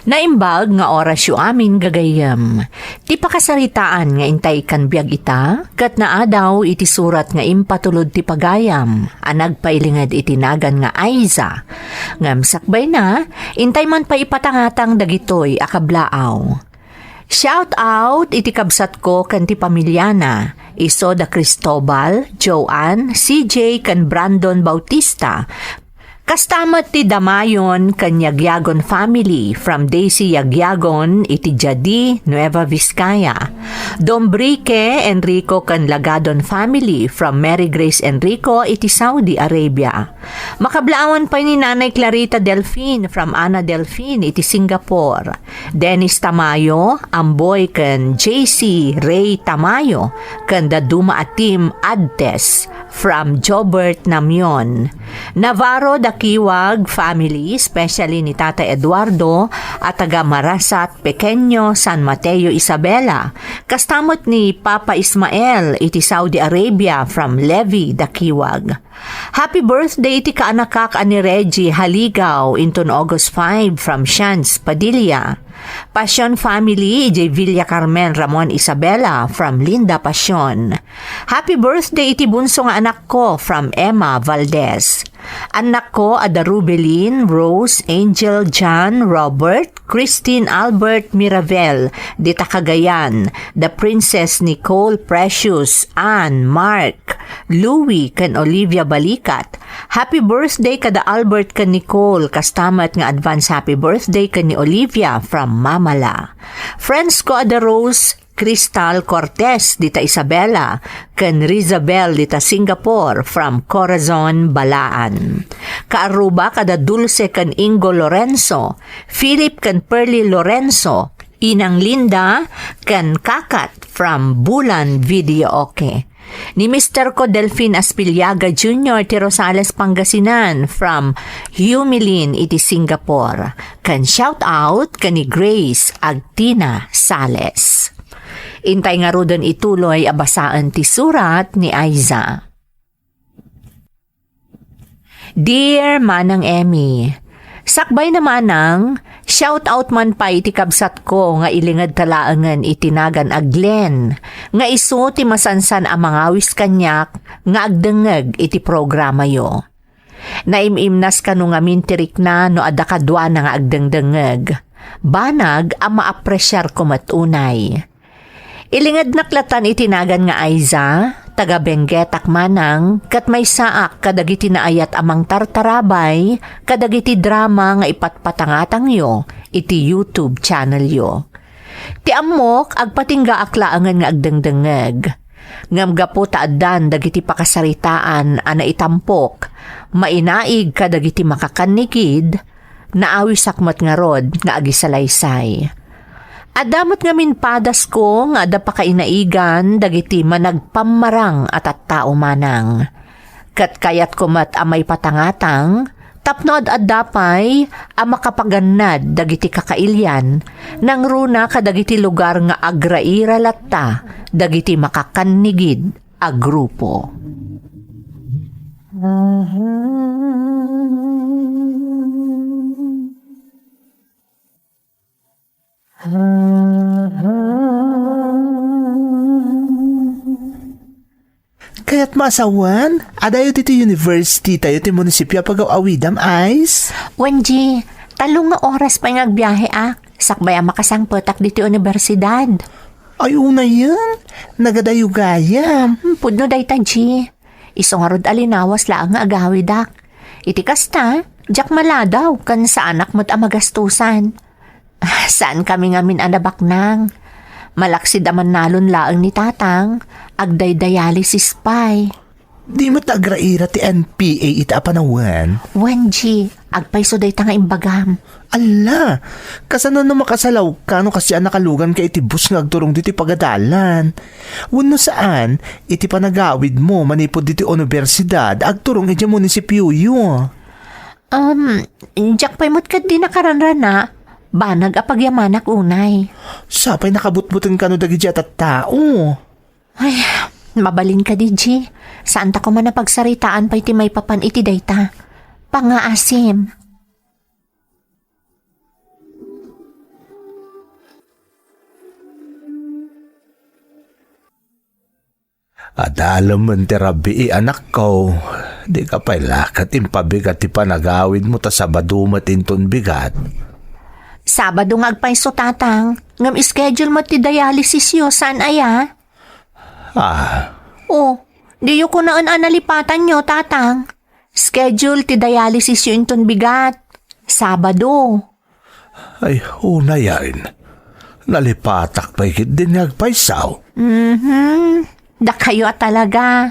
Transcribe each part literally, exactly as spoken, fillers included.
Naimbag nga orasyo amin, gagayyem. Ti pakasaritaan nga intay kan biag ita, ket naadaw iti surat nga impatulod ti pagayam a nagpailinged iti nagan nga Aiza. Ngem sakbayna, intay man pay ipatangatang dagitoy a kablaaw. Shout out iti kabsatko ken ti pamilyana, isu da Cristobal, Joanne, C J, ken Brandon Bautista. Kasta met ti Damayon ken Yagyagon family from Daisy Yagyagon iti Jadi, Nueva Vizcaya. Dombrique, Enrico ken Lagadon family from Mary Grace Enrico iti Saudi Arabia. Makablaawan pay ni Nanay Clarita Delfin from Ana Delfin iti Singapore. Dennis Tamayo, Amboy ken J C Ray Tamayo, ken da Duma a Team Adtes from Jobert Namion. Navarro da Kiwag family, especially ni Tata Eduardo, a taga Marasat Pequeño, San Mateo, Isabela. Kasta met ni Papa Ismael iti Saudi Arabia from Levi da Kiwag. Happy birthday iti kaanakak a ni Reggie Haligaw inton August five from Shans Padilla. Passion family, ijay Villa Carmen Ramon Isabela from Linda Passion. Happy birthday iti bunso nga anakko from Emma Valdez. Annakko a da Rubelin, Rose, Angel, John, Robert, Christine, Albert, Miravel, dita Cagayan, da Princess Nicole, Precious, Anne, Mark, Louie, ken Olivia Balikat. Happy birthday kada Albert ken Nicole, kasta met nga advance happy birthday ken ni Olivia from Mamala. Friends ko a da Rose, Crystal Cortez dita Isabela, ken Rizabel dita Singapore from Corazon, Balaan. Kaarruba kada Dulce ken Ingo Lorenzo, Philip ken Pearly Lorenzo, Inang Linda, ken Kakat from Bulan Videoke. Ni mister ko Delfin Aspillaga Junior ti Rosales, Pangasinan from Humilin iti Singapore. Ken shout out ken ni Grace Agtina Sales. Intay ngaruden ituloy a basaen ti surat ni Aiza. Dear Manang Emmy, sakbay na manang, shout out man pay iti kabsatko nga ilinged ta laengen iti nagan a Glenn, nga isu ti masansan a mangawis kaniak nga agdengngeg iti programayo. Naim-imnas kano ngamin ti rikna no adda kaduana nga agdengdengngeg. Banag a maapresiarko met unay. Ilingednak latan iti nagan nga Aiza, taga Benguetak manang, ket maysaak kadagiti naayat a mangtartarabay kadagiti drama nga ipatpatangatangyo iti YouTube channelyo. Ti ammok, agpatinggaak laengen nga agdengdengngeg. Ngem gapu ta addan dagiti pakasaritaan a naitampok, mainaig kadagiti makakannigid, naawisak met ngarud nga agisalaysay. Adda met ngamin padasko nga adda pakainaigan dagiti managpammarang a tattao manang. Ket kayatko met a maipatangatang tapno ad-adda pay a makapagannad dagiti kakailian nangruna kadagiti lugar nga agraira latta dagiti makakannigid a grupo. Kayat maasawen, adayo ditoy university tayo ti munisipio a pagaw-awidam, Ice? Wenji, tallo nga oras pay nga agbiaheak, sakbay a makasangpetak ditoy universidad. Ay, unayen, nagadayo gayam. Hmm, pudno dayta, G. Isu ngarud a linawas laeng nga agawidak. Iti kasta, diak maladaw, ken saanak met a magastusan. Saan kami ngamin a nabaknang. Malaksid a mannalon laeng ni Tatang, agdaydialysis pay. Di met agraira ti N P A ita a panawen? Wenji, agpayso dayta nga imbagam. Alla, kasano no makasalawka no kasdiay a nakaluganka iti bus nga agturong ditoy pagadalan? Wenno saan, iti panagawidmo manipud ditoy universidad, agturong idiay munisipioyo? Um, diak pay met ketdi nakaranrana, banag a pagyamanak unay. Sapay nakabutbuten kano dagidiay a tattao. Ay, mabalin kadi, G. Saanta koma a pagsaritaan pay ti maipapan iti dayta. Pangngaasim. Adalemen ti rabii, anakko. Dika pay la ket impabigat ti panagawidmo ta Sabado met inton bigat. Sabado nga agpayso, Tatang. Ngem schedule met ti dialysisyo, saan aya? Ah. Oh, diyo kunaen a nalipatanyo, Tatang. Schedule ti dialysisyo inton bigat. Sabado. Ay, unayen. Nalipatak pay ketdi nga agpayso. Mhm. Dakayo a talaga.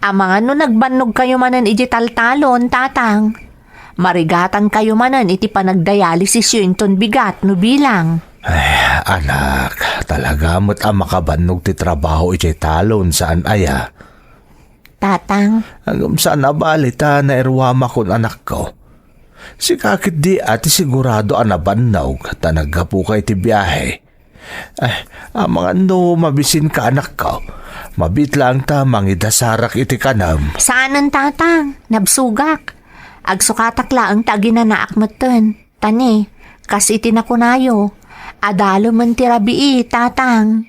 Amangan no nagbannogkayo manen iti taltalon, Tatang. Marigatankayo manen iti panagdialysisyo inton bigat no bilang. Ay, anak, talaga met a makabannog ti trabaho idiay talon, saan aya? Tatang. Ngem saan a bali ta nairuamakon, anakko. Sika ketdi a ti sigurado a nabannog ta naggapuka iti biahe. Ay, amangan no mabisinka, anakko. Mabiit laeng ta mangidasarak iti kanem. Saanen, Tatang. Nabsogak. Agsukatak laeng ta aginanaak metten. Ta ni, kas iti nakunayo, adalemen ti rabii, Tatang.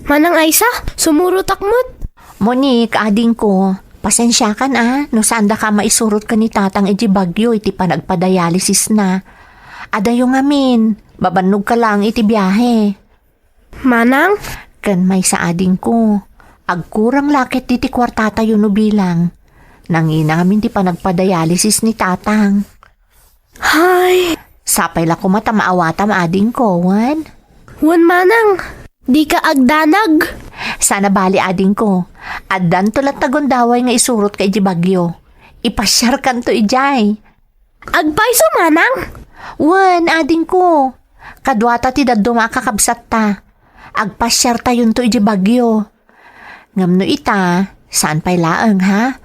Manang Aisa, sumurotak met. Monique, adingko, pasensiakan a, no saandaka maisurot ken ni Tatang idiay Baguio iti panagpadialysisna. Adayo ngamin, mabannogka laeng iti biahe. Manang? Ken maysa, adingko, agkurang la ketdi ti kuartatayo no bilang. Nangina ngamin ti panagpadialysis ni Tatang. Hay! Sapay la koma ta maawatam, adingko, wen? Wen, manang. Dika agdanag. Saan a bali, adingko. Addanto latta gundaway nga isurotka idiay Baguio. Ipasiarkanto idiay. Agpayso, manang? Wen, adingko. Kaduata ti dadduma a kakabsatta. Agpasiartayonto idiay Baguio. Ngem no ita, saan pay laeng, ha?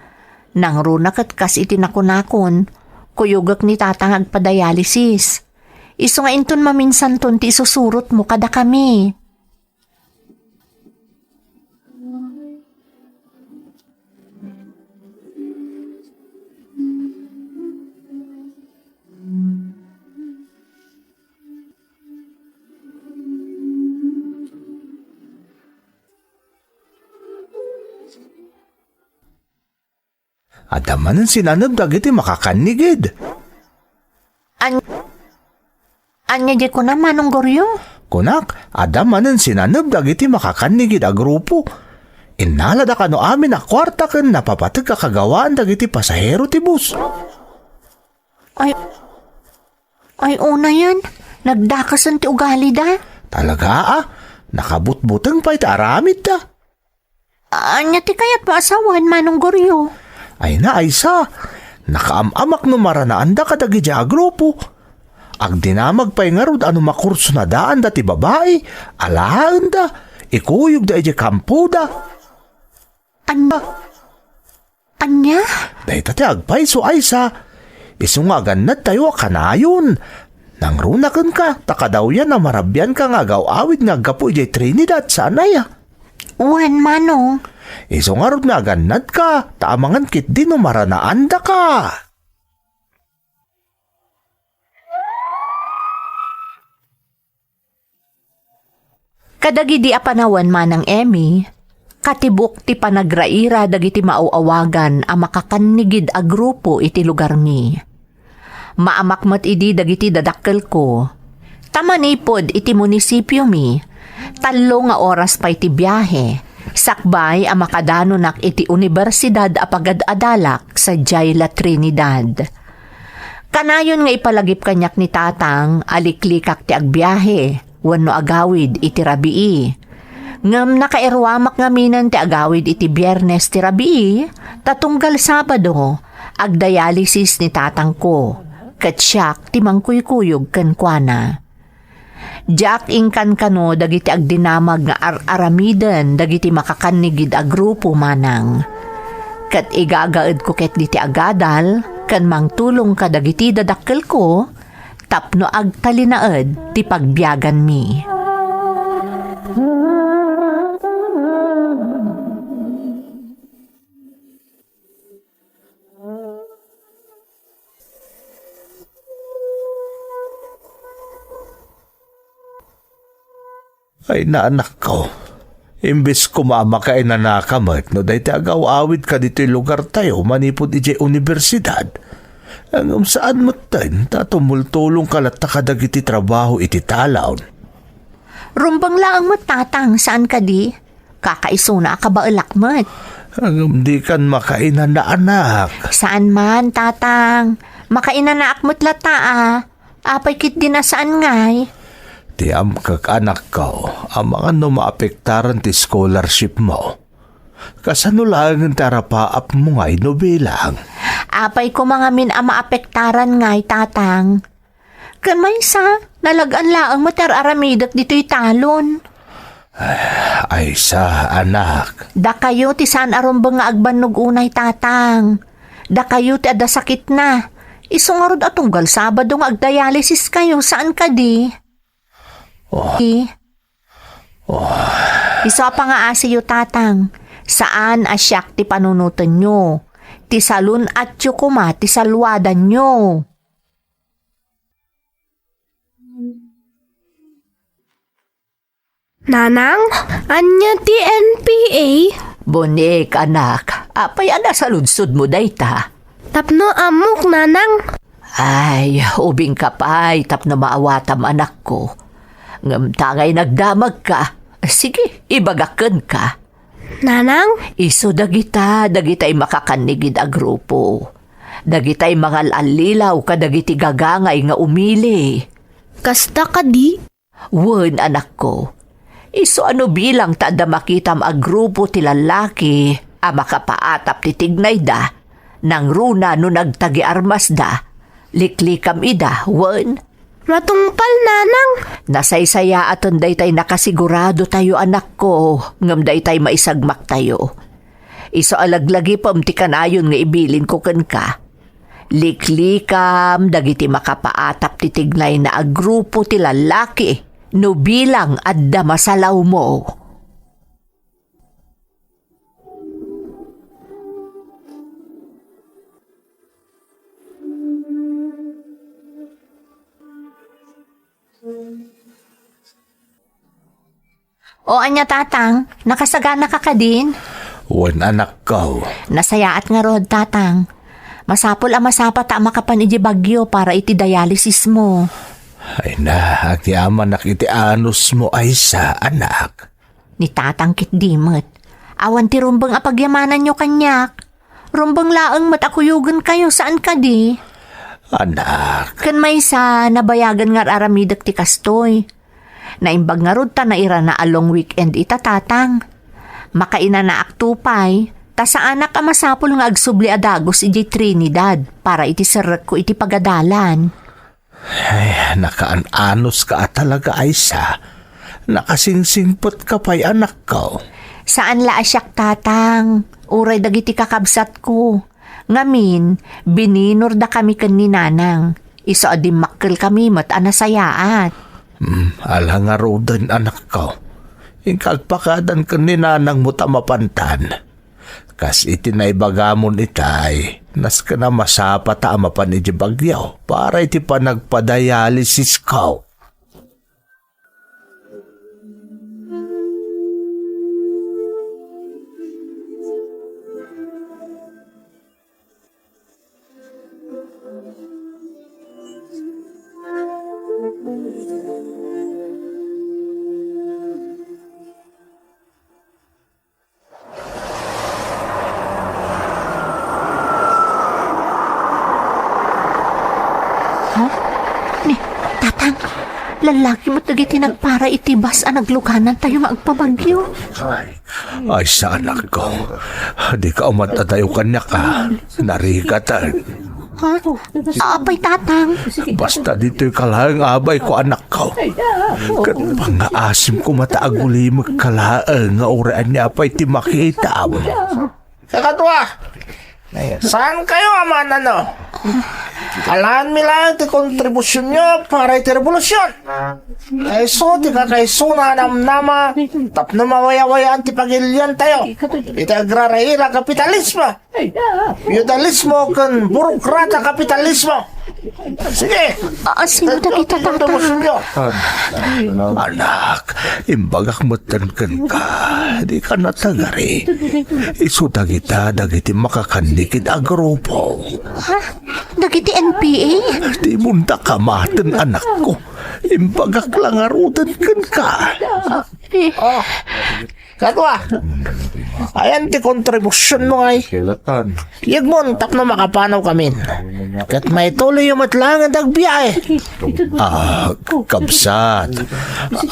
Nangruna ket kas iti nakunakon, kuyogek ni Tatang agpadialysis. Isu nga inton maminsanton ti isusurotmo kadakami. Adda manen sinaneb dagiti makakannigid. An-, ania diay kunam, Manong Goryo? Kunak, adda manen sinaneb dagiti makakannigid a grupo. Innalada kano amin a kuarta ken napapateg a kagawaan dagiti pasahero ti bus. Ay, ay, unayen, nagdakasen ti ugalida. Talaga a, nakabutbuteng pay ti aramidda. Ania ti kayatmo a sawen, Manong Goryo? Ay na, Aisa, nakaam-amak no maranaanda kadagiti a grupo. Agdinamag pay ngarud a no makursonadaanda ti babai, alaenda, ikuyogda idiay kampoda. Ania? Ania? Dayta ti agpayso, Aisa. Isu nga agannadtayo a kanayon. Nangruna kenka, ta kadawyan a marabianka nga agaw-awid nga aggapu idiay Trinidad, saan aya? Wen, Manong. Isu ngarud nga agannadka, ta amangan ketdi no maranaandaka. Kadagidi a panawen, Manang Emmy, katibuk ti panagraira dagiti maaw-awagan a makakannigid a grupo iti lugarmi. Maamak met idi dagiti dadakkelko. Ta manipud iti munisipiomi, tallo nga oras pay ti biahe, sakbay a makadanonak iti universidad a pagad-adalak sadiay La Trinidad. Kanayon nga ipalagip kaniak ni Tatang a liklikak ti agbiahe wenno agawid iti rabii. Ngem nakairuamak ngaminen ti agawid iti Biernes ti rabii, ta tunggal Sabado, agdialysis ni tatangko, ket siak ti mangkuykuyog kenkuana. Diak inkankano dagiti agdinamag nga ar-aramiden dagiti makakannigid a grupo, Manang. Ket igagaedko ketdi ti agadal ken mangtulong kadagiti dadakkelko tapno agtalinaed ti pagbiaganmi. Ay, anakko, imbes koma a makainanaka met no dayta agaw-awidka ditoy lugartayo manipud idiay universidad, ngem saan metten ta tumultulongka latta kadagiti trabaho iti talon. Rumbeng laeng met, Tatang, saan kadi? Kakaisuna a kabaelak met. Ngem dikan makainana, anak. Saan man, Tatang. Makainanaak met latta a. Apay ketdi a saan ngay? Ti amkek, anakko, amangan no maapektaran ti scholarship mo. Kasano laengen ti arapaapmo ngay no bilang? Apay koma ngamin a maapektaran ngay, Tatang. Ken maysa, nalag-an laeng met ti ar-aramidek ditoy talon. Ay, Aysa, anak. Dakayo ti saan a rumbeng nga agbannog unay, Tatang. Dakayo ti adda sakitna. Isu ngarud a tunggal Sabado nga agdialysis kayo, saan kadi? Oh. I- Oh. Isu a pangaasiyo, Tatang. Saan a siak ti panunotenyo. Ti salun-atyo koma ti saluadanyo. Nanang, ania ti N P A? Bonik, anak. Apay a nasaludsodmo dayta? Tapno ammok, Nanang. Ay, ubingka pay tapno maawatam, anakko. Ngem ta ngay nagdamagka. Sige, ibagak kenka. Nanang? Isu dagita, dagitay makakannigid a grupo. Dagitay mangal-allilaw kadagiti gagangay nga umili. Kasta kadi? Wen, anakko. Isu a no bilang ta adda makitam a grupo ti lallaki a makapaatap ti tignayda, nangruna no nagtagiarmasda, liklikam ida, wen? Matungpal, Nanang. Nasaysayaaten daytay nakasiguradotayo, anakko, ngem daytay maisagmaktayo. Isu a laglagipem ti kanayon nga ibilinko kenka. Liklikam dagiti makapaatap ti tignayna a grupo ti lallaki no bilang adda masalawmo. O ania, Tatang? Nakasaganaka kadin? Wen, anakko. Nasayaat ngarud, Tatang. Masapul a masapata a makapan iti bagyo para iti dialysis mo. Ay na, agyamanak iti anusmo, Aysa, anak. Ni Tatang ketdi met. Awan ti rumbeng a pagyamananyo kaniak. Rumbeng laeng met a kuyogenkayo, saan kadi? Anak. Ken maysa, nabayagen nga ar-aramidek ti kastoy. Naimbag ngarud ta nairana a long weekend ita, Tatang. Makainanaakto pay, ta saanak a masapul nga agsubli a dagus idiay Trinidad para iti serrekko iti pagadalan. Ay, nakaan-anuska a talaga, Aysa. Nakasingsingpetka pay, anakko. Saan la a siak, Tatang. Uray dagiti kakabsatko. Ngamin, bininurdakami ken ni Nanang. Isu a dimmakkelkami met a nasayaat. Hmm, ala ngaruden, anakko. Inka agpakadan ken ni Nanangmo ta mapantan. Kas iti naibagamon itay, nasken a masapata a mapan iti bagyo para iti panagpadialysisko. Ha? Ni, Tatang, lallaki met dagiti nagpara iti bus a nagluganantayo nga agpabagyo. Ay, Aysa, anakko. Dika umat-adayo kaniak, a. Narigatan. Ha? Apay, Tatang? Basta ditoyka laeng abayko, anakko. Ket pangngaasim koma ta agulimekka laeng nga uray ania pay ti makitam. Kakadua, saankayo a maanano? Alaenmi laeng ti kontribusionyo para iti rebolusion. Isu ti kakaisuna a namnama tapno mawayawayaan ti pagiliantayo iti agraraira kapitalismo. Feudalismo ken burokrata kapitalismo. Sige! Ah, sino dagita, Tata? Anak, imbagak metten kenka, dika natagari. Isu dagita dagiti makakannigid a grupo. Ha? Dagiti N P A? Dimon da kamaten, anakko. Imbagak la ngaruden kenka. Ah, eh. Oh. Kadua, ayan ti kontribusyonmo ngay. Yegmon tapno makapanawkamin. Ket maituloyyo met laeng dagbiae. Ah, kabsat,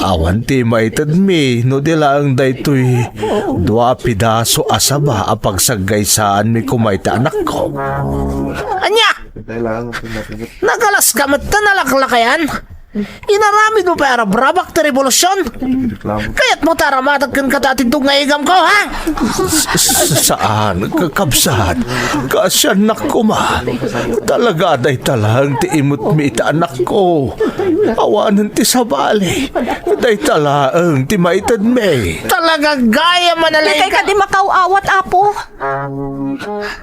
awan ti maitedmi no di laeng daytoy dua a pedaso a saba a pagsagkaysaanmi koma iti anakko. Ania? Nagalaska met ta nalaklakayan? Inaramidmo pay a rabrabak ti rebolusyon? Kayatmo ta aramatek kenka ta atindog nga igamko, ha? S-, s-, saan, kakabsat. Kaasiannak koma. Talaga, dayta laeng ti imutmi iti anakko. Awanen ti sabali. Dayta laeng ti maitedmi. Talaga, gayam a nalaingka. Dikay kadi makaaw-awat, Apo.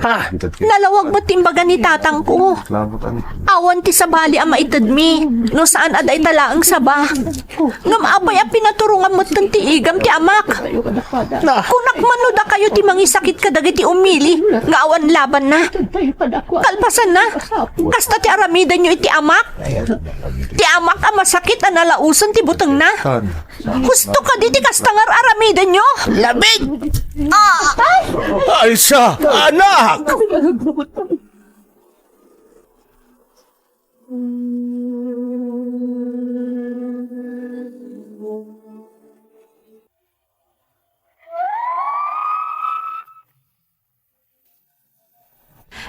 Ha? Nalawag met ti imbaga ni tatangko. Awan ti sabali a maitedmi, no saan a dayta laeng saba. Ngem apay a pinaturongan metten ti igam ti amak? Na. Kunak man no dakayo ti mangisakit kadagiti umili nga awan labanna. Kalpasanna, kasta ti aramidenyo iti amak? Ti amak a masakit a nalaosen ti butengna. Husto kadi ti kasta nga ar-aramidenyo? Labit! Ah! Aysa, anak!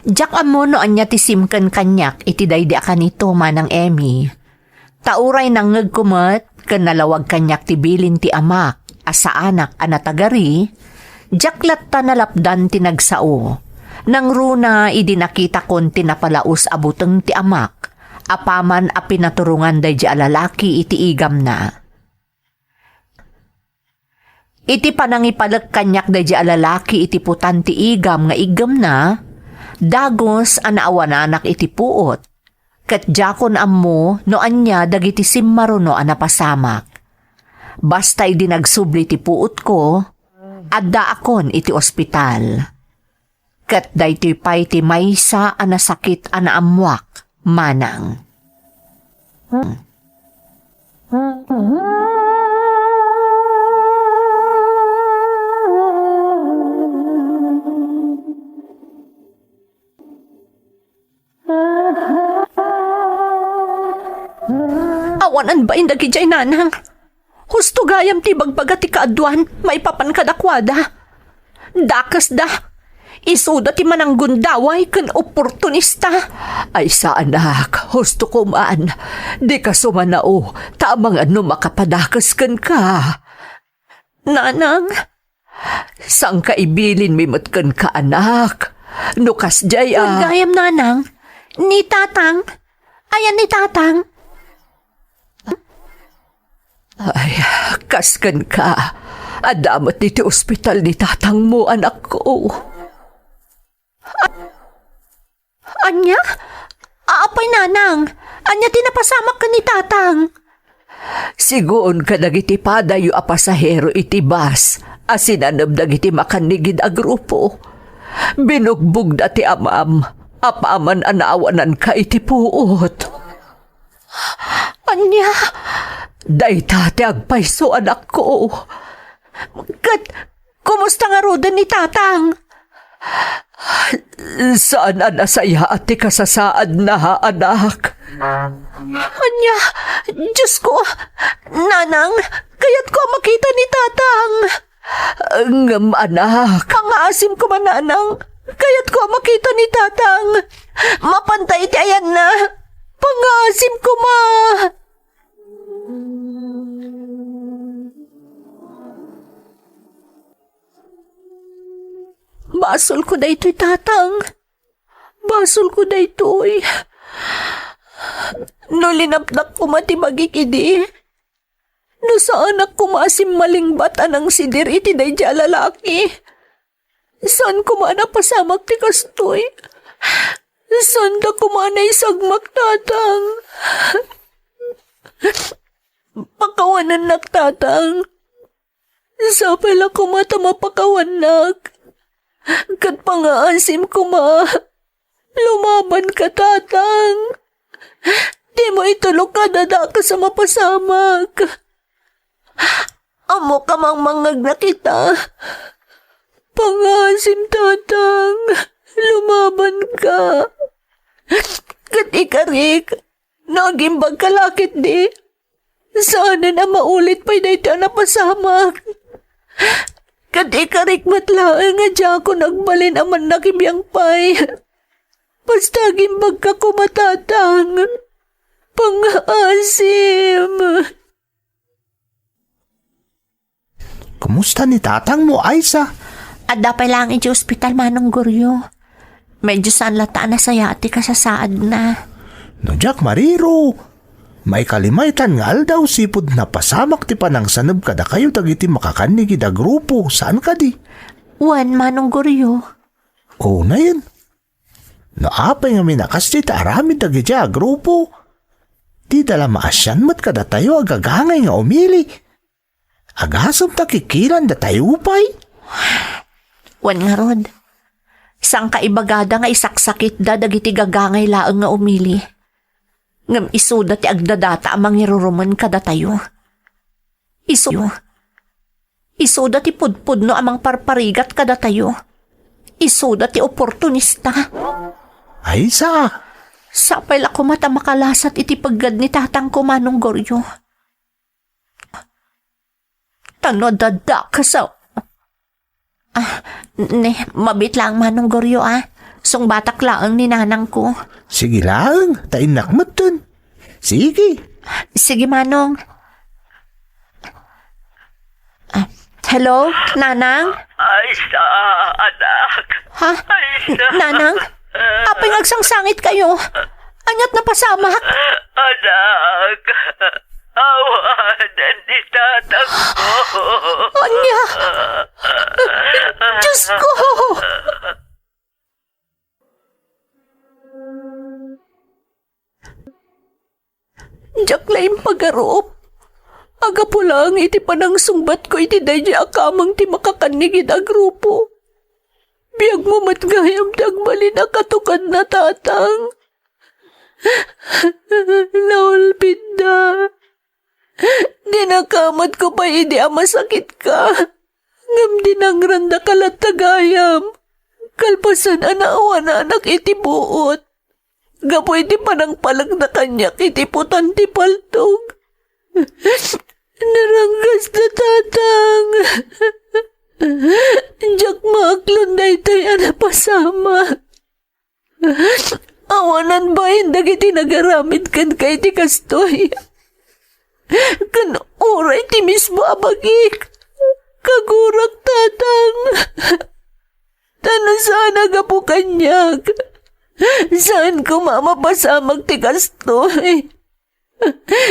Diak ammo no ania ti simken kaniak iti daydi a kanito, Manang Emmy. Ta uray nangngegko met ken nalawag kaniak ti bilin ti amak a saanak a natagari, diak latta nalapdan ti nagsao. Nangruna idi nakitakon ti napalaus a buteng ti amak, apaman a pinaturongan daydi a lalaki iti igamna. Iti panangipalek kaniak daydi a lalaki iti putan ti igam nga iggemna, dagus a naawananak iti puot, ket diakon ammo no ania dagiti simmaruno a napasamak. Basta idi nagsubli ti puotko, addaakon iti ospital. Ket daytoy pay ti maysa a nasakit a naammoak, Manang. Awanan bain dagidiay, Nanang. Husto gayam ti ibagbaga ti kaaduan maipapan kadakuada. Dakesda. Isuda ti mananggundaway ken oportunista. Ay, saanak, husto koman. Dika sumanao, ta amangan no makapadakes kenka. Nanang, sangka ibilinmi met kenka, anak. No kasdiay a— Wen gayam, Nanang. Ni Tatang. Ayan ni Tatang. Ay, kas kenka. Adda met iti ospital ni tatangmo, anakko. A-, ania? Apay, Nanang? Ania ti napasamak ken ni Tatang? Sigun kadagiti padayyo a pasahero iti bus a sinaneb dagiti makannigid a grupo, binugbogda ti amam apaman a naawananka iti puot. Ania? Dayta ti agpayso, anakko. Ket kumusta ngaruden ni Tatang? Saan a nasayaat ti kasasaadna, anak. Ania? Diosko, Nanang, kayatko a makita ni Tatang. Ngem, anak. Pangngaasim koma, Nanang. Kayatko a makita ni Tatang. Mapanta iti ayanna. Pangngaasim koma. Basolko daytoy, Tatang. Basolko daytoy. No linapdak koma ti bagik idi, no saanak koma a simmalingbat a nangsidir iti daydi a lalaki, saan koma a napasamak ti kastoy. Saanda koma a naisagmak, Tatang. Pakawanennak, Tatang. Sapay la koma ta mapakawannak. Ket pangngaasim koma. Lumabanka, Tatang. Dimo itulok a dadakas a mapasamak. Ammok a mangmangngegnak ita. Pangngaasim, Tatang. Lumabanka. Ket ikarik, no agimbagka la ketdi, saanen a maulit pay daytoy a napasamak. Ket ikarik met laeng a diakon agbalin a mannakibiang pay. Basta agimbagka koma, Tatang. Pangngaasim. Kumusta ni tatangmo, Aiza? Adda pay laeng iti ospital, Manong Goryo. Medyo saan latta a nasayaat ti kasasaadna. No diak mariro, maikalimaytan nga aldaw sipud napasamak ti panangsaneb kadakayo dagiti makakannigid a grupo, saan kadi? Wen, Manong Goryo. Unayen. No apay ngamin a kasdi ti aramid dagiti a grupo, dida la maasian met kadatayo a gagangay nga umili. Agasem ta kikilan datayo pay? Wen ngarud, saan ka ibagada nga isaksakitda dagiti gagangay laeng nga umili. Ngem isuda ti agdadata a mangirurumen kadatayo. Isu, isuda ti pudpudno a mangparparigat kadatayo. Isuda ti oportunista. Aiza! Sapay la koma ta makalasat iti peggad ni tatangko, Manong Goryo. Ta no adda dakes a, ah, ne, mabiit laeng, Manong Goryo, a. Sungbatak laeng ni nanangko. Sige laeng, ta innak metten. Sige. Sige, Manong. Ah, hello, Nanang? Aiza, anak. Ha? Aiza. Nanang? Apay nga agsangsangitkayo? Ania't napasamak? Anak, awanen ni tatangko. Ania? Diyos ko! Diak la impagarup. Gapu laeng iti panangsungbatko iti daydiay a kameng ti makakannigid a grupo. Biagmo met gayam ti agbalin a katukadna, Tatang. Naulpitda. Dinakamatko pay idi a masakitka. Ngem dinangrandaka latta gayam. Kalpasan a naawananak iti buot. Gapu iti panangpalekda kaniak iti putan ti paltog. Naranggasda, Tatang. Diak maaklon daytoy a napasamak. Awanan bain dagiti nagaramid kenka iti kastoy. Ken uray ti mismo a bagik, kagurak, Tatang. Ta no saan a gapu kaniak, saan koma a mapasamak ti kastoy.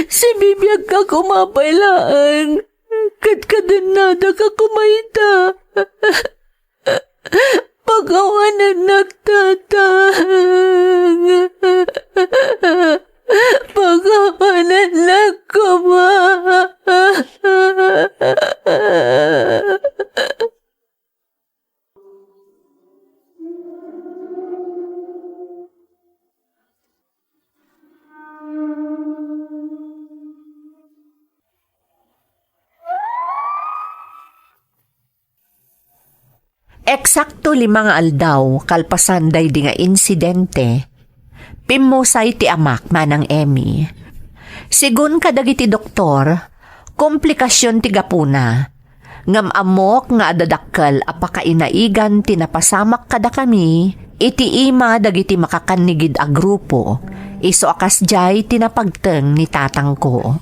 Sibibiagka koma pay laeng, ket kadennadaka koma ita. Pakawanennak, Tatang. Pakawanennak koma. Eksakto lima nga aldaw kalpasan daydi nga insidente, pimmusay ti amak, Manang Emmy. Sigun kadagiti doktor, komplikasion ti gapuna. Ngem ammok nga adda dakkel a pakainaigan ti napasamak kadakami iti ima dagiti makakannigid a grupo, isu a kasdiay ti napagteng ni tatangko.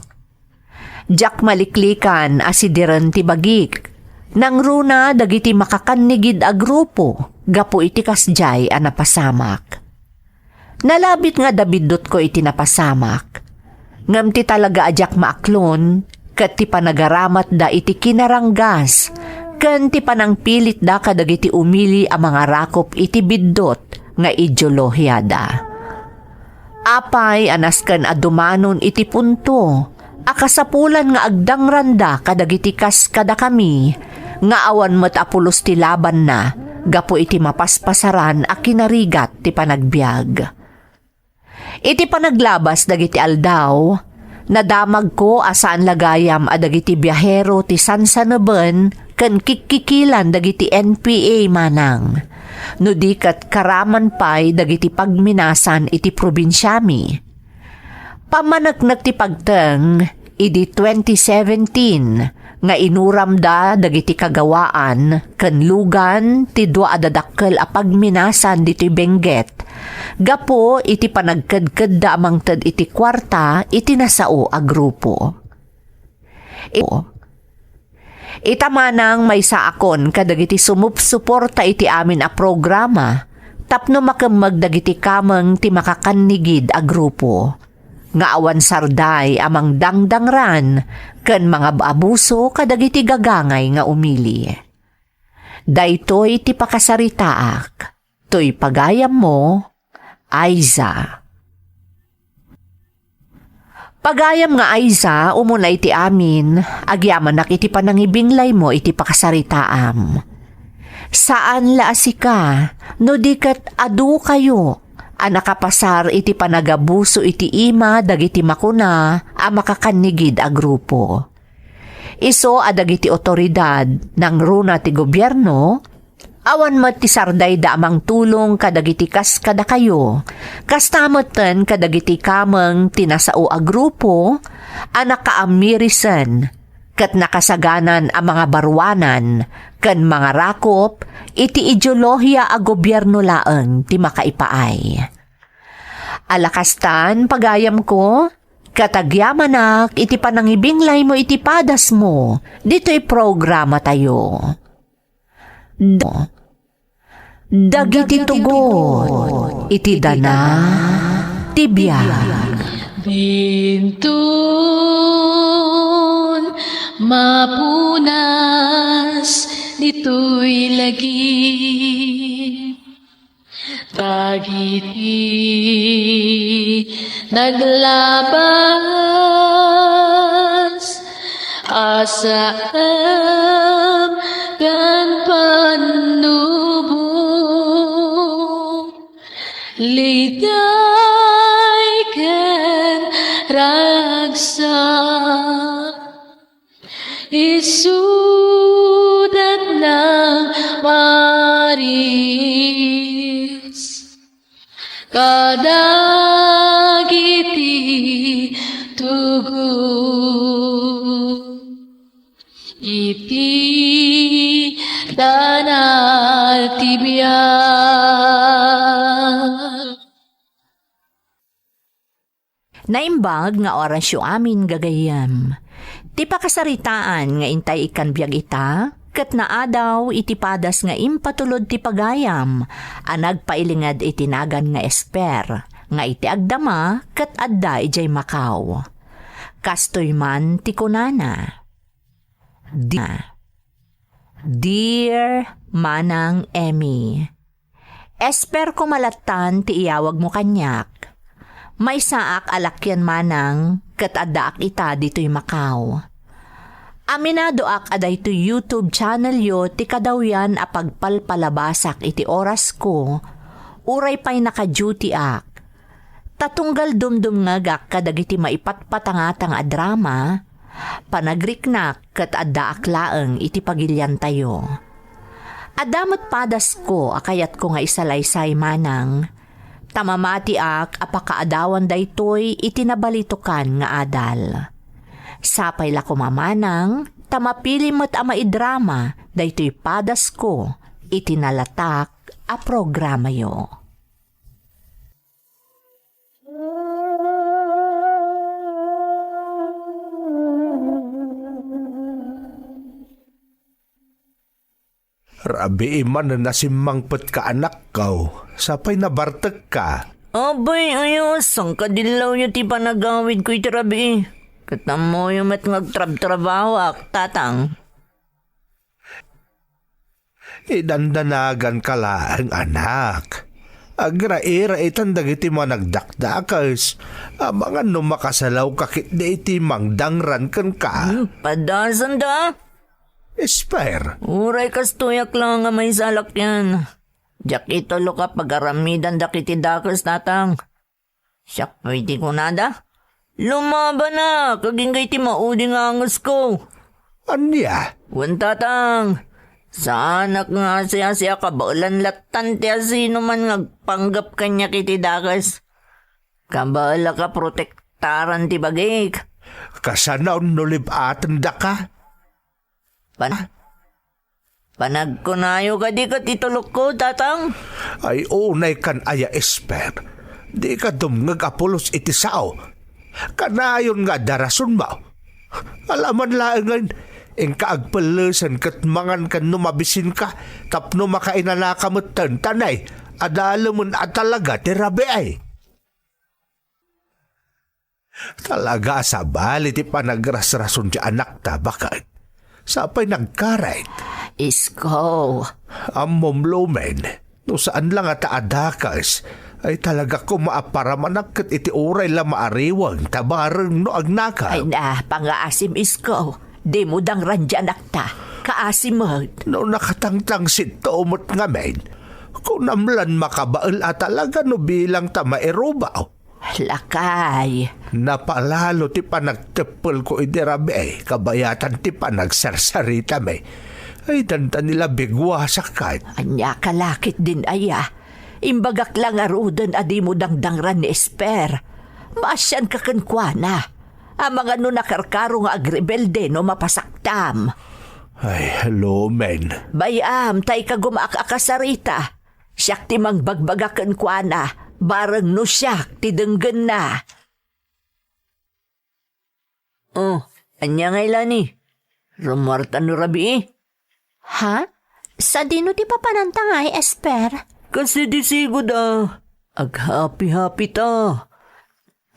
Diak maliklikan a sidiren ti bagik. Nangruna dagiti makakannigid a grupo gapu iti kasdiay a napasamak. Nalabit nga adda biddutko iti napasamak. Ngem ti talaga a diak maaklon ket ti panagaramatda iti kinaranggas ken ti panangpilitda kadagiti umili a mangarakop iti biddut nga ideolohiada. Apay a nasken a dumanon iti punto a kasapulan nga agdangranda kadagiti kas kadakami nga awan met a pulos ti labanna gapu iti mapaspasaran a kinarigat ti panagbiag. Iti panaglabas dagiti aldaw, nadamagko a saan la gayam a dagiti biahero ti sansaneben ken kikkikilan dagiti N P A manang, no di ket karaman pay dagiti pagminasan iti probinsiami. Pammaneknek ti pagteng idi twenty seventeen nga inuramda dagiti kagawaan ken lugan ti dua a dadakkel a pagminasan ditoy Benguet gapu iti panagkedkedda a mangted iti kuarta iti nasao a grupo. I-, ita manang maysaakon kadagiti sumupsuporta iti amin a programa tapno makemmeg dagiti kameng ti makakannigid a grupo nga awan sarday a mangdangdangran ken mangab-abuso kadagiti gagangay nga umili. Daytoy ti pakasaritaak. Toy pagayammo, Aiza. Pagayam nga Aiza, umuna iti amin, agyamanak iti panangibinglaymo iti pakasaritaam. Saan la a sika, no di ket adukayo a nakapasar iti panagabuso iti ima dagiti makuna a makakannigid a grupo. Isu a dagiti otoridad, nangruna ti gobierno, awan met ti sardayda a mangtulong kadagiti kas kadakayo. Kasta metten kadagiti kameng ti nasao a grupo a nakaamirisen ket nakasaganan a mangabaruanan ken mangarakop iti ideolohia a gobierno laeng ti makaipaay. Ala kastan, pagayamko, ket agyamanak iti panangibinglaymo iti padasmo ditoy programatayo. Da-, dagiti tugot iti dana ti biag. Bintun mapunas ditoy lagi. Dagiti naglabas a saan ken pannubo, liday ken ragsak. Isudat nang maris kadagiti tugot iti dana ti biag. Naimbag nga orasyo amin, gagayyem. Ti pakasaritaan nga intay ikkan biag ita, ket naadaw iti padas nga impatulod ti pagayam a nagpailinged iti nagan nga Esper, nga iti agdama ket adda idiay Macau. Kastoy man ti kunana. Di-, Dear Manang Emmy, Esper koma lattan ti iyawagmo kaniak. Maysaak a lakyan manang ket addaak ita ditoy Macau. Aminadoak a daytoy YouTube channelyo ti kadawyan a pagpalpalabasak iti orasko, uray pay naka-dutyak. Ta tunggal dumdumngegak kadagiti maipatpatangatang a drama, panagriknak ket addaak laeng iti pagiliantayo. Adda met padasko a kayatko nga isalaysay manang, ta mamatiak a pakaadawan daytoy iti nabalitokan nga adal. Sapay la koma manang, ta mapili met a maidrama daytoy padasko iti nalatak a programayo. Rabii man a nasimmangpetka, anakko, sapay nabartekka. Abay, aya, sangkadillawyo ti panagawidko iti rabii. Ket ammoyo met nga agtrabtrabahoak, tatang. Idandanaganka laeng, anak. Agrairaitan dagiti managdakdakes, amangan no makasalawka ketdi iti mangdangran kenka. Hmm, padasanda? Esper. Uray kastoyak lang nga maysa a lakyan. Diak itulok a pagaramidanda iti dakes, tatang. Siak pay ti kunada, lumabanak agingga iti maudi nga angesko. Ania? Wen, tatang, saanak nga asiasiak a baelan lattan ti asinoman nga agpanggep kaniak iti dakes. Kabaelak a protektaran ti bagik. Kasano no lib-atendaka? Pan-, panagkunayo kadi ket itulokko, tatang? Ay, unay kan aya, Esper. Dika dumngeg a pulos iti sao. Kanayon nga adda rasonmo. Alaman laengen, inka agpellesen ket mangan ken no mabisinka, tapno makainanaka metten, ta nay, adalemen a talaga ti rabii. Talaga a sabali ti panagrasrason ti anakta, baket. Sapay nagkarit. Isko. Ammom, Lumen, no saan la nga ta a dakes, ay talaga koma a paramanak ket iti uray la maariweng ta bareng no agnakaw. Ay na, pangaasim, Isko. Dimo dangran ti anakta. Kaasim met. No nakatangtangsit to met ngamin, kunam lan makabael a talaga no bilang ta mairubaw. Lakay. Napalalo ti panagteppelko idi rabii, kabayatan ti panagsarsaritami. Ay, danta ni la bigwasak ket. Ania ka la ketdin aya? Imbagak la ngaruden a dimo dangdangran ni Esper. Maasianka kenkuana. Amangan no nakarkaro nga agrebelde no mapasaktam. Ay, Lumen. Bay-am, ta ikagumaak a kasarita. Siak ti mangbagbaga kenkuana, bareng no siak ti denggenna. Oh, ania ngay, Lani? Rummuarta no rabii? Ha? Sadino ti papananta ngay, Esper? Kas idi sigud a, aghapi-hapi ta.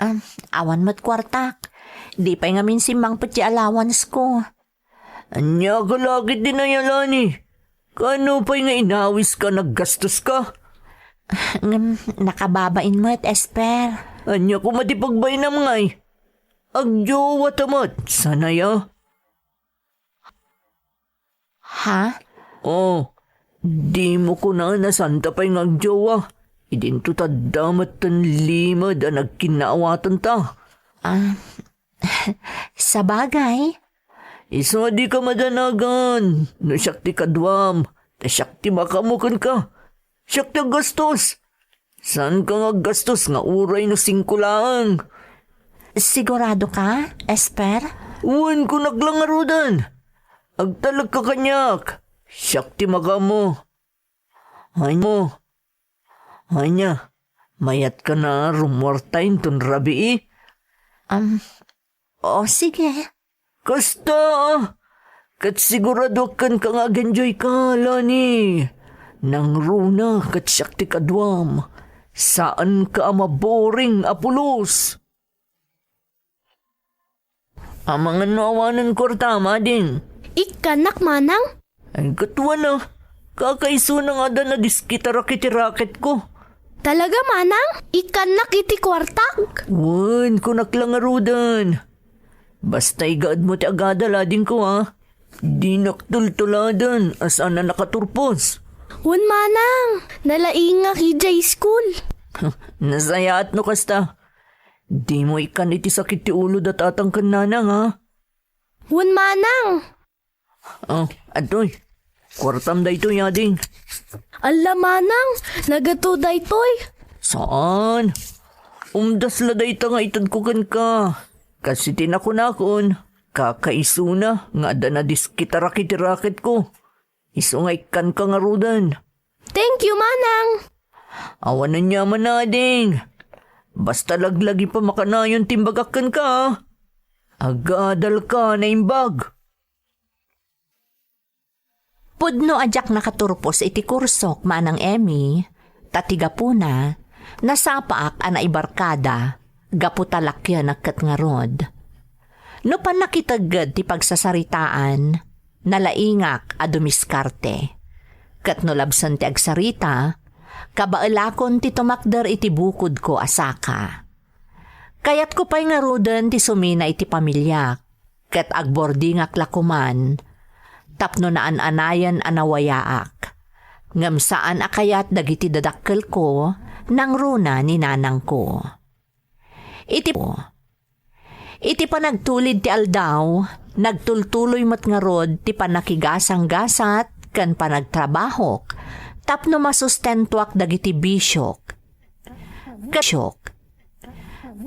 Ah, awan met kuartak. Di pay ngamin simmangpet ti allowance ko. Ania ka la ketdin aya, Lani? Kaano pay nga inawiska, naggastoska? Ngem, nakababain met, Esper. Ania koma ti pagbainam ngay? Agjowa ta met, saan aya? Ha? Oh, dimo kunana saan ta pay nga agjowa. Idinto ta adda metten limed a nagkinnaawatanta. Ah, sabagay. Isu a dika madanagan, no siak ti kaduam, ta siak ti makaammo kenka. Siak ti aggastos. Saanka nga aggastos nga uray no singko laeng. Sigurado ka, Esper? Wen, kunak la ngaruden. Agtalekka kaniak. Siak ti makaammo. Ania? Ania? Mayatkan a rummuarta inton rabii? Am, o, sige. Kasta, ket siguradoak kenka nga ag-enjoyka, Lani. Nangruna ket siak ti kaduam. Saanka a maboring a pulos. Amangan no awanen kuartam, ading. Ikkannak, manang? Ay, ket wen a. Kakaisuna nga adda nadiskitarak iti racket ko. Talaga, manang? Ikkannak iti kuartak? Wen, kunak la ngaruden. Basta igaedmo ti agadal, adingko, a. Dinak tultuladen a saan a nakaturpos. Wen, manang, nalaingak idiay school. Nasayaat no kasta. Dimo ikkan iti sakit ti ulo da tatang ken nanang, a. Wen, manang. Oh, adtoy. Kuartam daytoy, ading. Alla, manang, nagato daytoy. Saan? Umdas la dayta nga itedko kenka. Kas iti nakunakon, kakaisuna nga adda nadiskitarak iti racket ko. Isu nga ikkanka ngaruden. Thank you, manang. Awan aniaman, ading. Basta laglagi pa makanayon ti imbagak kenka, a. Agadalka, naimbag. Pudno a diak nakaturpos iti kursok, Manang Emmy, ta ti gapuna, nasapaak a naibarkada gapu ta lakianak ket ngarud. No pannakitegged ti pagsasaritaan, nalaingak a dumiskarte. Ket no labsen ti agsarita, Kabaelakon ti tumakder iti bukodko a saka. Kayatko pay ngaruden ti sumina iti pamiliak, ket agbordingak la koman tapno naan-anayen a nawayaak. Ngem saan a kayat dagiti dadakkelko nangruna ni nanangko. Iti, iti panagtulid ti aldaw, nagtultuloy met ngarud ti panakigasanggasat ken panagtrabahok tapno masustentoak dagiti bisiok. Ket,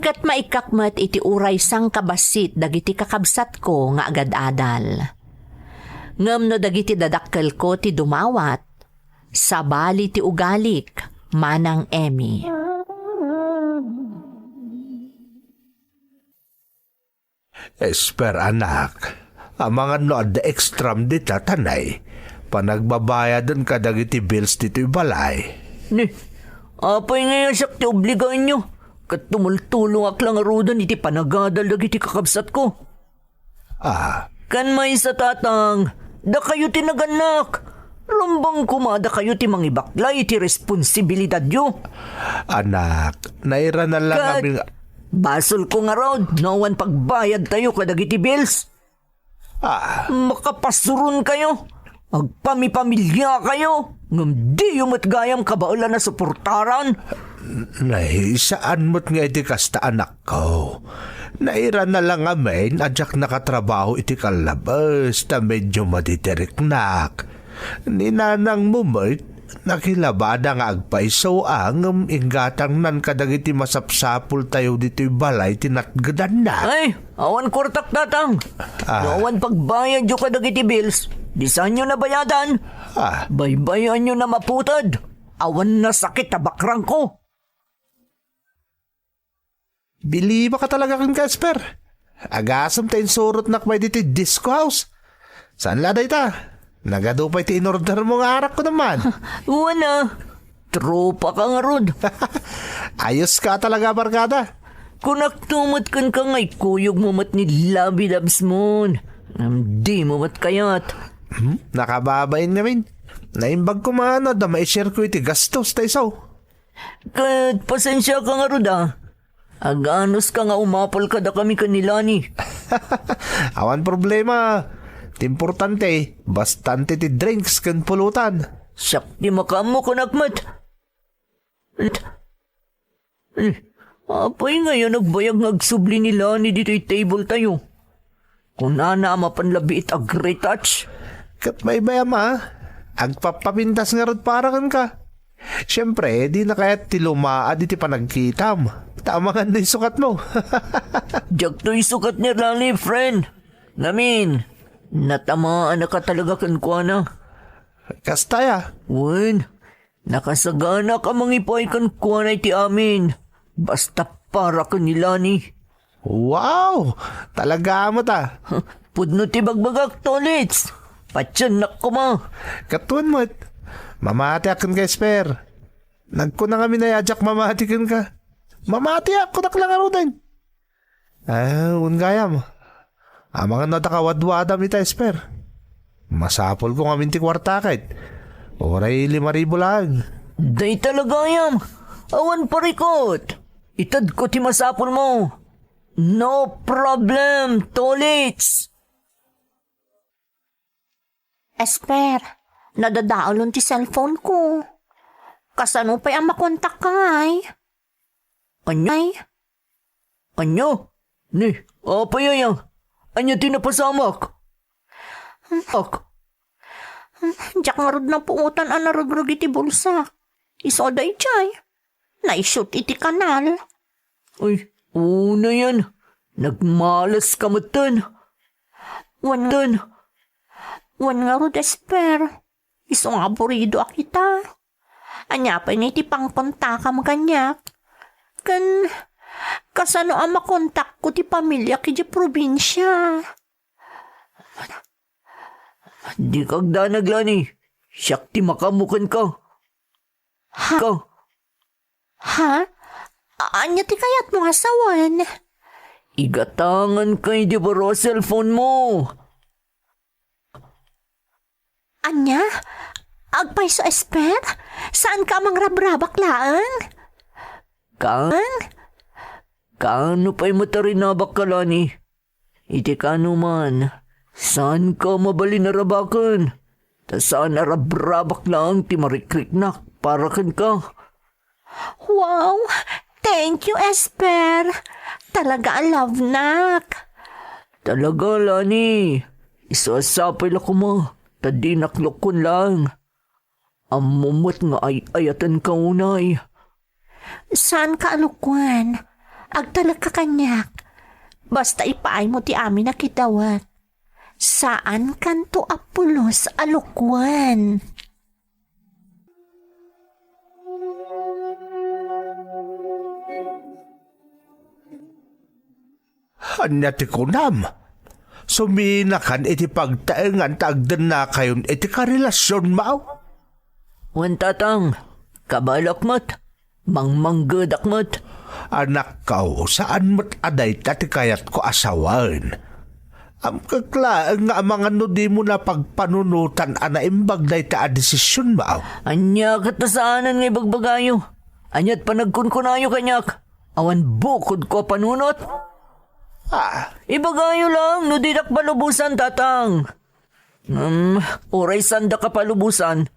ket maikkak met iti uray sangkabassit dagiti kakabsatko nga agad-adal. Ngem no dagiti dadakkelko ti dumawat, sabali ti ugalik, Manang Emmy. Esper, anak, amangan no adda extram dita, tanay, panagbabayaden kadagiti bills ditoy balay. Ni, apay nga siak ti obligaenyo? Ket tumultulongak la ngaruden iti panagadal dagiti kakabsatko. Ah. Ken maysa, tatang, dakayo ti nagannak. Rumbeng koma dakayo ti mangibaklay iti responsibilidadyo. Anak, nairana lang Ket amin nga basolko ngarud no awan pagbayadtayo kadagiti bills. Ah. Makapasuronkayo. Agpamipamiliakayo. Ngem diyo met gayam kabaelan a suportaran. Nay, saan met nga iti kasta, anakko. Nairana lang amin a diak nakatrabaho iti kallabes ta medio madidiriknak. Ni nanangmo met, nakilabada nga agpayso a ngem inggatangnan kadagiti masapsapultayo ditoy balay ti natgedanna. Ay, awan kuartak, tatang. Ah. No awan pagbayadyo kadagiti bills, disanyo na bayadan. Ah. Baybay-anyo na maputed. Awan nasakit a bakrangko. Bilibaka talaga kenka, Esper. Agasem ta insurotnak pay ditoy disco house. Saan la dayta? Nagadu pay ti inordermo nga arak ko naman. Wana, tropaka ngarud. Ayoska talaga, barkada. Kunakto met kenka nga ikuyogmo met ni Labi Dabsmon. Ngem dimo met kayat. Hmm? Nakababain ngamin. Naimbag ko man no adda maishare ko iti gastos ta iso. Ket pasensiaka ngarud a. Aganuska nga umapul kadakami ken ni Lani. Awan problema. Ti importante, bastante ti drinks ken pulutan. Siak ti makaammo, kunak met. Eh, apay ngay a nagbayag nga agsubli ni Lani ditoy table tayo? Kunana a mapan labi it agretouch. Ket baybay-am a, agpapapintas ngarud para kenka. Siempre, dina kayat ti lumaad iti panagkitam. Ta amangan no isukatmo. Diak to isukat ni Lani, friend. Ngamin, natamaanaka talaga kenkuana. Kasta aya? Wen, nakasaganaak a mangipaay kenkuana iti amin. Basta para ken ni Lani. Wow! Talaga met a. Pudno ti bagbagak, Tolits. Patiennak koma. Ket wen met. Mamatiak kenka, Esper. Nagkuna ngamin a diak mamati kenka. Mamatiak, kunak la ngaruden. Ah, wen gayam. Amangan no adda kawadwadam ita, Esper. Masapulko ngamin ti kuarta ket. Uray lima ribu laeng. Dayta la gayam. Awan parikut. Itedko ti masapulmo. No problem, Tolits. Esper, nadadaelon ti cellphone ko. Kasano pay a makontak ka ngay? Ania? Ania? Ni, apay aya? Ania ti napasamak? Ak. Diak ngarud napuotan a naregreg iti bulsak. Isu a daydiay. Naisut iti kanal. Ay, una yan. Nagmalas ka metten. Wen, wen ngarud, Esper. Isu nga aburidoak ita. Ania pay ngay ti pangkontakam kaniak? Ken kasano a makontakko ti pamiliak idiay probinsia? Dika agdanag, Lani. Siak ti makaammo kenka. Ha? Ka. Ha? A-, ania ti kayatmo nga sawen? Igatangan kay di baro a cellphone mo. Ania? Agpayso, Esper? Saanka a mangrabrabak laeng? Kan? Kaano pay met a rinabakka, Lani? Iti kaano man, saanka mabalin a rabaken. Ta saan a rabrabak laeng ti marikriknak para kenka. Wow! Thank you, Esper. Talaga a love nak. Talaga, Lani. Isu a sapay la koma, ta dinak lukon laeng. Ammom met nga ay-ayatenka unay. Saanka a lukon. Agtalekka kaniak. Basta ipaaymo ti amin a kidawek. Saankanto a pulos a lukon. Ania ti kunam? Suminakan iti pagtaengan ta agdennakayon iti karelasionmaw? Wen, Tatang, kabaelak met. Mangmanggedak met. Anakko, saan met a dayta ti kayatko a sawen. Amkek laeng nga amangan no dimo napagpanunotan a naimbag dayta a desisionmaw. Ania ket ta saanen nga ibagbagayo? Aniat panagkunkunayo kaniak? Awan bukodko a panunot? Ah. Ibagayo lang no didak palubosan, Tatang. Ngem, uray saandak a palubosan,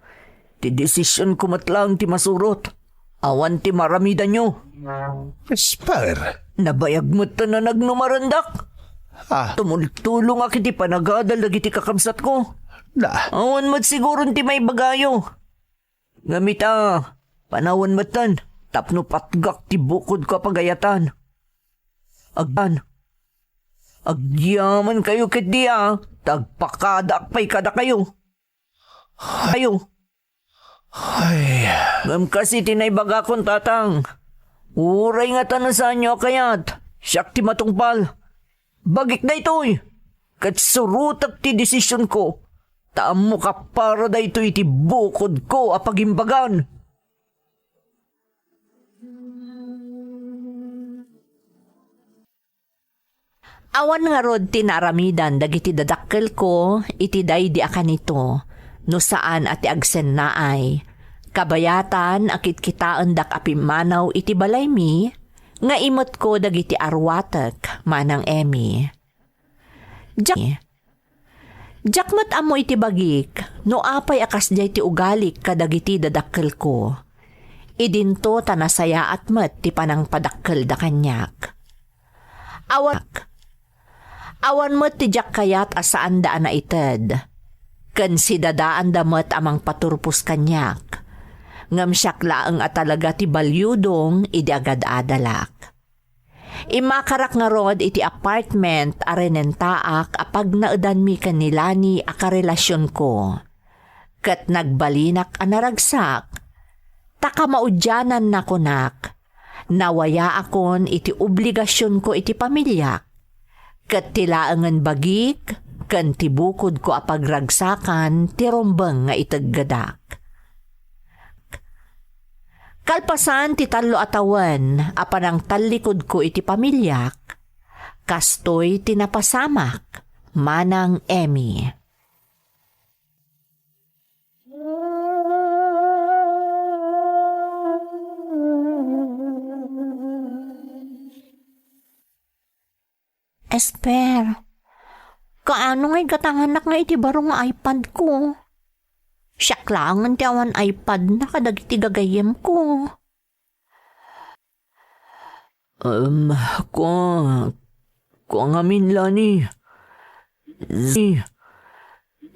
ti desisionko met laeng ti masurot. Awan ti maaramidanyo. Esper. Nabayag met ta nagnumarendak. Ah. Tumultulongak iti panagadal dagiti kakabsatko. Na. Awan met siguron ti maibagayo. Ngem ita, panawen metten tapno patgak ti bukodko a pagayatan. Agdan, agyamankayo ketdi a ta agpakadaak pay kadakayo. Ayo. Ay. Ngem kas iti naibagakon, Tatang, uray ngata no saanyo a kayat, siak ti matungpal. Bagik daytoy, ket surotek ti desisionko, ta ammok a para daytoy iti bukodko a pagimbagan. Awan ngarud ti naaramidan dagiti dadakkelko iti daydi a kanito, no saan a ti agsennaay. Kabayatan a kitkitaendak a pimmanaw iti balaymi, nga imetko dagiti arwatek, Manang Emmy. Diak, diak met ammo iti bagik no apay a kasdiay ti ugalik kadagiti dadakkelko. Idinto ta nasayaat met ti panangpadakkelda kaniak. Awan, awan met ti diak kayat a saanda a naited. Ken sidadaanda met a mangpaturpos kaniak. Ngem siak laeng a talaga ti baliudong idi agad-adalak. Immakarak ngarud iti apartment a rinentaak a pagnaedanmi ken ni Lani a karelasionko. Ket nagbalinak a naragsak, ta kamaudiananna kunak, nawayaakon iti obligasionko iti pamiliak, ket ti laengen bagik ken ti bukodko a pagragsakan ti rumbeng nga iteggedak. Kalpasan ti tallo a tawen a panangtallikudko iti pamiliak, kastoy ti napasamak, Manang Emmy. Esper, kaano nga igatanganak nga iti baro nga iPad ko? Siak laengen ti awan iPad na kadagiti gagayyemko. Em, kua, kua ngamin, Lani. Si,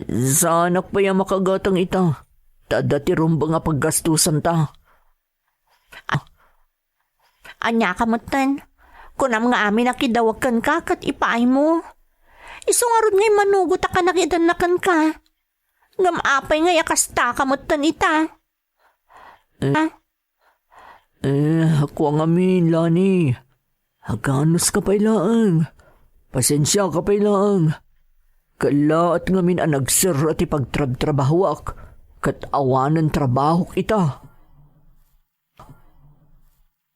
saanak pay a makagatang ita. Ta adda ti rumbeng a paggastusanta. A-, ania ka metten? Kunam nga amin a kidawek kenka ket ipaaymo. Isu ngarud nga immanugot a kanakitennaka kenka. Ngem apay ngay a kasta ka metten ita? Eh, ah? Eh, kua ngamin, Lani. Aganuska pay laeng. Pasensiaka pay laeng. Kellaat ngamin a nagserra ti pagtrabtrabahoak, ket awanen trabahok ita.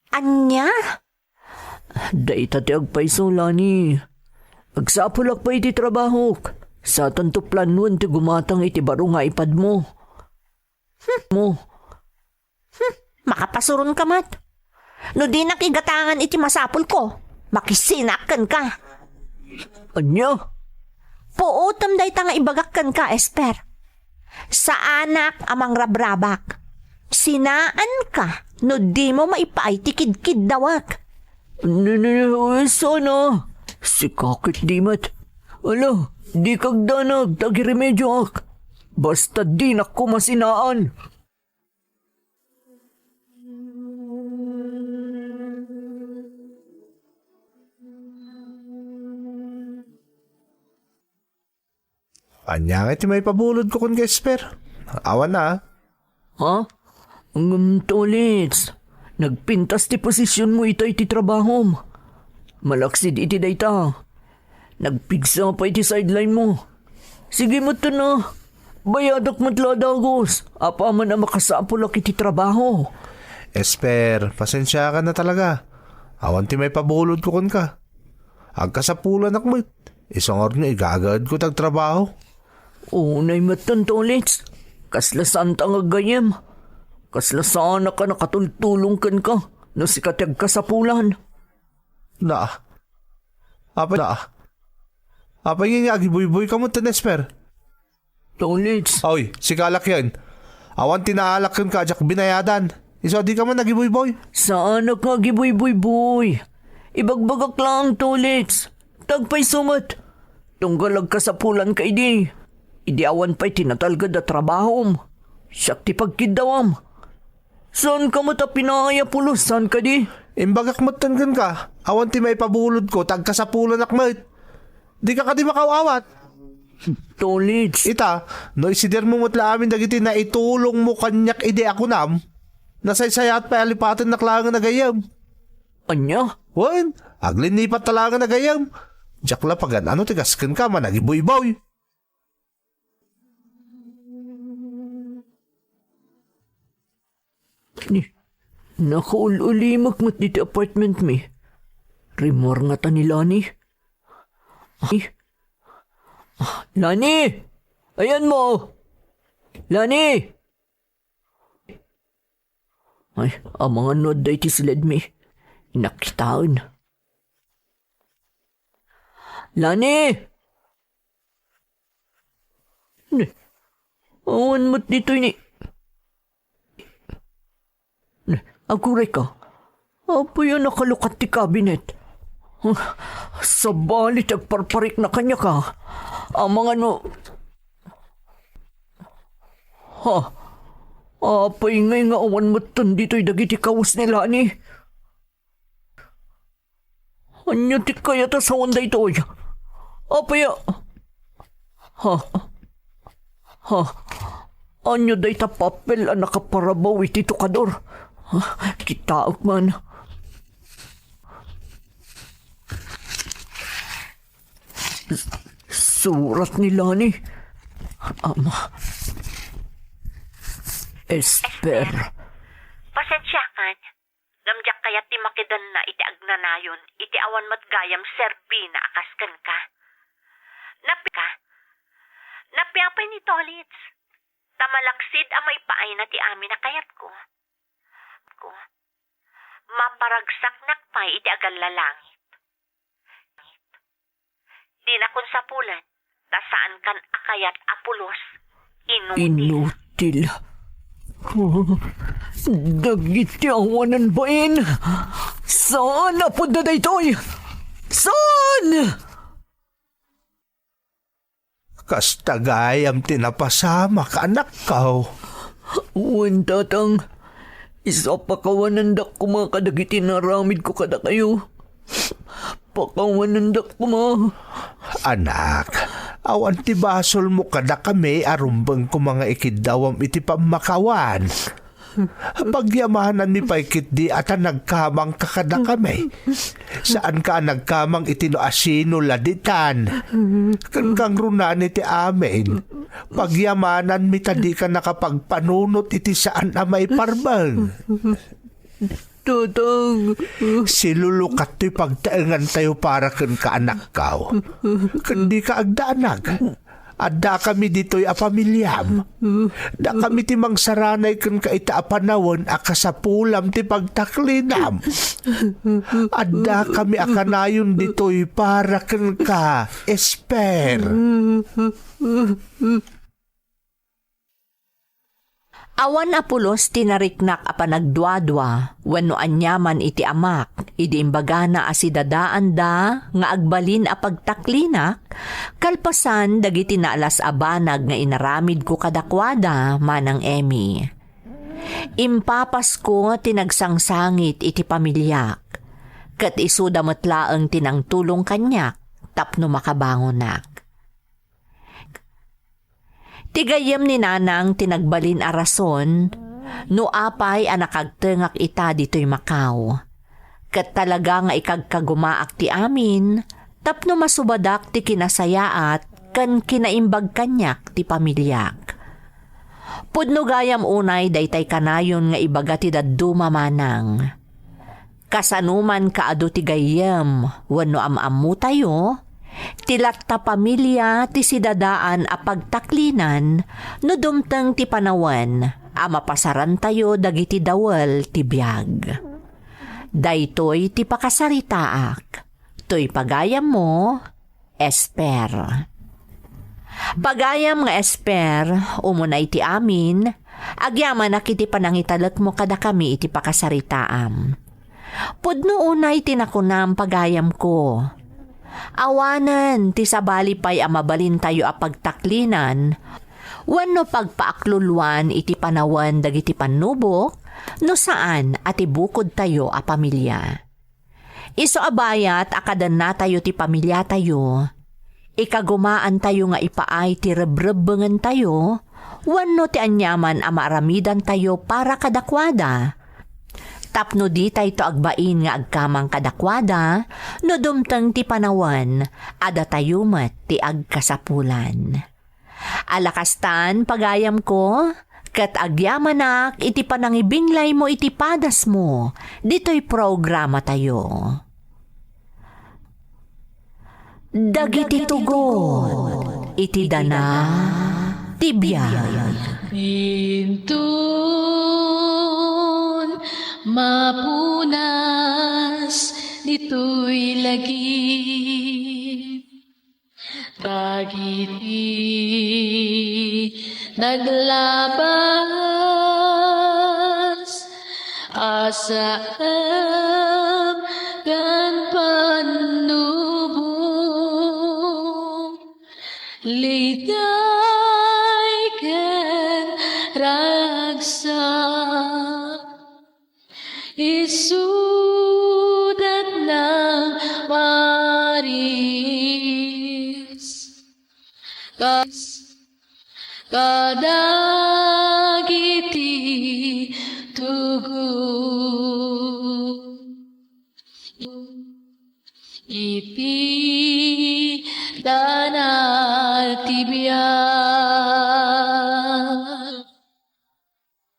Ania? Dayta ti agpayso, Lani. Agsapulak pay iti trabahok. Satanto planuan ti gumatang iti baro nga iPad mo. Mo. Hmm, makapasuron ka met. No dinak igatangan iti masapulko, makisinaak kenka. Ania? Puotem dayta nga ibagak kenka, Esper. Saanak a mangrabrabak. Sinaanka no dimo maipaay ti kidkiddawek. Nini, sana. Sika ket di met. Ala, dika agdanag ta agiremedioak. Basta dinak koma sinaan. Ania ngay ti maipabulodko kenka, Esper? Awan a. Ha? Ngem, Tolits, nagpintas ti posisionmo itay ti trabahom. Malaksid iti dayta, nagpigsa pay ti sideline mo. Sige met a, bayadak met la a dagus, apaman a makasapulak iti trabaho. Esper, pasensiakan a talaga. Awan ti maipabulodko kenka. Agkasapulanak met. Isu ngarud nga igagaedko ti agtrabaho. Unay met, Tolits. Kasla saanta nga aggayyem. Kasla saanak a nakatultulong kenka no sika ti agkasapulan. Na. Apay, na. Apay nga agibuyboyka met, Esper? Tolits. Oy, sika laeng. Awan ti naalak kenka a diak binayadan. Isu a dika met agibuyboy. Saanak nga agibuyboy. Ibagbagak laeng, Tolits. Agpayso met. Tunggal agkasapulanka idi. Idi awan pay ti natalged a trabahom. Siak ti pagkiddawam. Saanka met a pinaay a pulos, saan kadi? Imbagak metten kenka, awan ti maipabulodko, ta agkasapulanak met. Dika kadi makaw-awat? Tolits. Ita, no isidermo met la amin dagiti naitulongmo kaniak idi a kunam, nasaysayaat pay a lipatennak laengen a gayyem. Ania? Wen, aglinnipat ta laengen a gayyem. Diak la pagan-ano ti kas kenka, managibuyboy. Ni, nakaul-ulimek met diti apartment mi. Rimmuar ngata ni Lani. Ay. Ah, Lani! Ayanmo! Lani! Ay, amangan no adda iti siledmi. Innak kitaen. Lani! Ne, awan met ditoy ni, ne, aguray ka. Apay a nakalukat ti kabinet? Sabali ti agparparikna kaniaka. Amangan no, ha? Apay ngay nga awan metten ditoy dagiti kawes ni Lani? Ania ti kayat a sawen daytoy? Apay a, ha? Ha? Ania dayta papel a nakaparabaw iti tukador? Ha? Kitaek man. Surat ni Lani. Ama. Esper. Pasensiakan. Ngem diak kayat ti makidenna iti agnanayon iti awan met gayam serbina a kas kenka. Napi-, ka? Napiapay ni Tolits? Ta malaksid a maipaayna ti amin a kayatko. Ko. Maparagsaknak pay iti agallalangit. Dinakon sapulen, ta saankan a kayat a pulos. Inutil. Inutil. Dagiti awanan bain. Saan a pudno daytoy? Saan? Kasta gayam ti napasamak, anakko. Wen, Tatang. Isu a pakawanendak koma kadagiti naaramidko kadakayo. Pakawanendak koma. Anak, awan ti basolmo kadakami a rumbeng koma nga ikiddawam iti pammakawan. Pagyamananmi pay ketdi a ta nagkamangka kadakami. Saanka a nagkamang iti no asino la ditan. Ken kangrunaan iti amin, pagyamananmi ta dika nakapagpanunot iti saan a maiparbeng. Tatang. Silulukat toy pagtaengantayo para kenka, anakko. Ken dika agdanag. Addakami ditoy a pamiliam. Dakami ti mangsaranay kenka ita a panawen a kasapulam ti pagtaklinam. Addakami a kanayon ditoy para kenka, Esper. Awan a pulos ti nariknak a panagduadua wenno aniaman iti amak idi imbagana a sidadaanda nga agbalin a pagtaklinak kalpasan dagiti naalas a banag nga inaramidko kadakuada, Manang Emmy. Impapasko ti nagsangsangit iti pamiliak, ket isuda met laeng ti nangtulong kaniak tapno makabangonak. Ti gayyem ni Nanang ti nagbalin a rason no apay a nakagtengak ita ditoy Macau. Ket talaga nga ikagkagumaak ti amin tapno masubadak ti kinasayaat ken kinaimbag kaniak ti pamiliak. Pudno gayam unay daytay kanayon nga ibaga ti dadduma, Manang. Kasano man kaadu ti gayyem wenno am-ammotayo, ti latta pamilia ti sidadaan a pagtaklinan no dumteng ti panawen a mapasarantayo dagiti dawel ti biag. Daytoy ti pakasaritaak. Toy pagayammo, Esper. Pagayam nga Esper, umuna iti amin, agyamanak iti panangitalekmo kadakami iti pakasaritaam. Pudno unay ti nakunam, pagayamko. Awanen ti sabali pay a mabalintayo a pagtaklinan wenno pagpaakluluan iti panawen dagiti pannubok no saan a ti bukodtayo a pamilia. Isu a bayat a kadennatayo ti pamiliatayo, ikagumaantayo nga ipaay ti rebrebbengentayo wenno ti aniaman a maaramidantayo para kadakuada. Tapno ditayto agbain nga agkamang kadakuada no dumteng ti panawen a datayo met ti agkasapulan. Ala kastan, pagayamko, ket agyamanak iti panangibinglaymo iti padasmo ditoy programatayo. Dagiti tugot iti dana ti biag. Inton mapunas ditoy lagip, dagiti naglabas a saem ken pannubok, liday ken ragsak. Isuda nang maris kas kadagiti tugot iti dana ti biag.